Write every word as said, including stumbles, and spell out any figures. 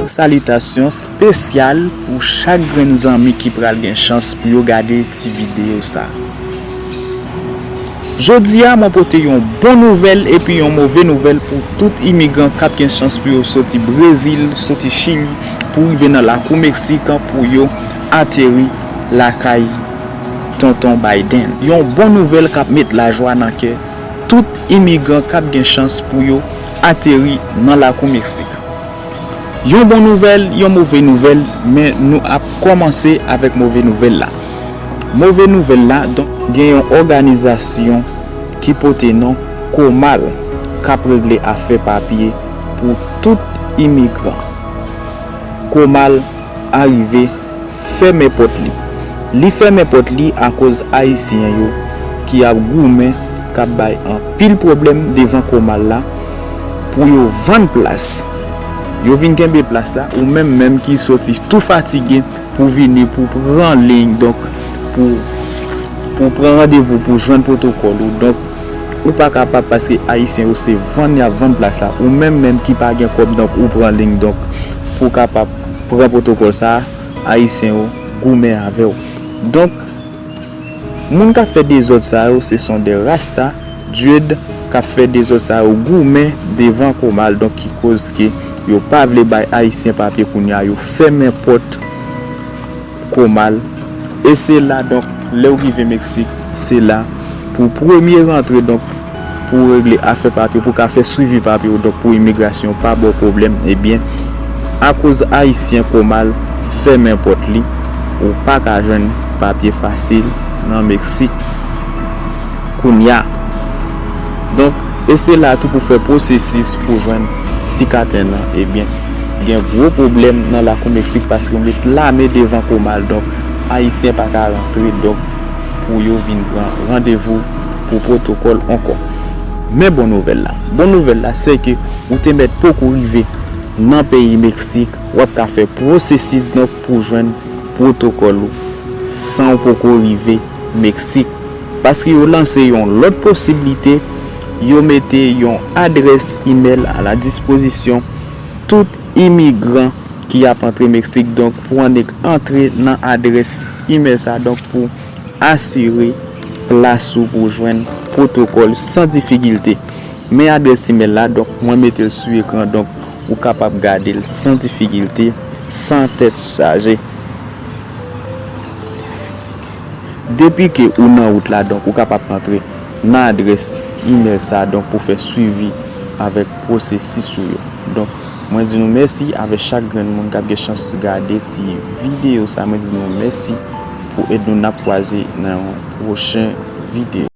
Salitasyon espesyal pou chak grenn zanmi ki pral gen chans pou yo gade ti videyo sa. Jodi a, mwen pote yon bon nouvèl epi yon move nouvèl pou tout imigran k ap gen chans pou yo soti Brezil, soti Chili, pou rive nan lakou Meksik pou yo ateri lakay Tonton Biden. Yon bon nouvèl k ap met lajwa nan kè tout imigran k ap gen chans pou yo ateri nan lakou Meksik. Yon bon nouvèl, yon move nouvèl, men nou ap kòmanse avèk move nouvèl la. Move nouvèl la, donk, gen yon òganizasyon ki pote non Komal k ap regle afè papye pou tout imigran. Komal arive fèmen pòt li. Li fèmen pòt li akoz Ayisyen yo ki ap goumen, k ap bay anpil pwoblèm devan Komal la pou yo vann plas. Yo vin kenbe plas la, ou menm menm ki soti tou fatige pou vini, pou pran liy, donk, pou, pou pran randevou, pou jwenn pwotokòl ou. Donk, ou pa kapab paske Ayisyen yo se vann y ap vann plas la. Ou menm menm ki pa gen kòb, donk, ou pran liy, donk, pou w kapab pran pwotokòl sa a, Ayisyen yo goumen avè w. Donk, moun k ap fè dezòd sa yo, se son de rasta, Djed, k ap fè dezòd sa yo goumen devan Komal, donk, ki koz ke yo pa vle bay Ayisyen papye kounye a, yo fèmen pòt Komal. E se la, donk, lè w rive Meksik, se la pou premye rantre, donk, pou w regle afè papye, pou w ka fè swivi papye w, donk, pou imigrasyon pa ba w pwoblèm, ebyen, akoz Ayisyen Komal fèmen pòt li, ou pa ka jwenn papye fasil nan Meksik kounye a. Donk, e se la tou pou fè pwosesis pou jwenn ti katen nan, ebyen, gen gwo pwoblèm nan lakou Meksik paske yo met lame devan Komal, donk, Ayisyen pa ka rantre, donk, pou yo vin pran randevou pou pwotokòl ankò. Men bon nouvèl la. Bon nouvèl la, se ke ou te mèt poko rive nan peyi Meksik, w ap ka fè pwosesis, donk, pou jwenn pwotokòl ou san w poko rive Meksik. Paske yo lanse yon lòt posiblite, yo mete yon adrès imèl a la dispozisyon tout imigran ki ap antre Meksik. Donk, pou annik antre nan adrès imèl sa, donk, pou asire plas ou pou jwenn pwotokòl san difikilte. Men adrès imèl la, donk, mwen mete l sou ekran, donk, ou kapab gade l san difikilte, san tèt chaje. Depi ke ou nan wout la, donk, ou kapab antre nan adrès imèl sa, donk, pou fè swivi avèk pwosesis ou yo. Donk, mwen di nou mèsi avèk chak grenn moun k ap gen chans gade ti videyo sa. Mwen di nou mèsi pou èd nou. N ap kwaze nan yon pwochen videyo.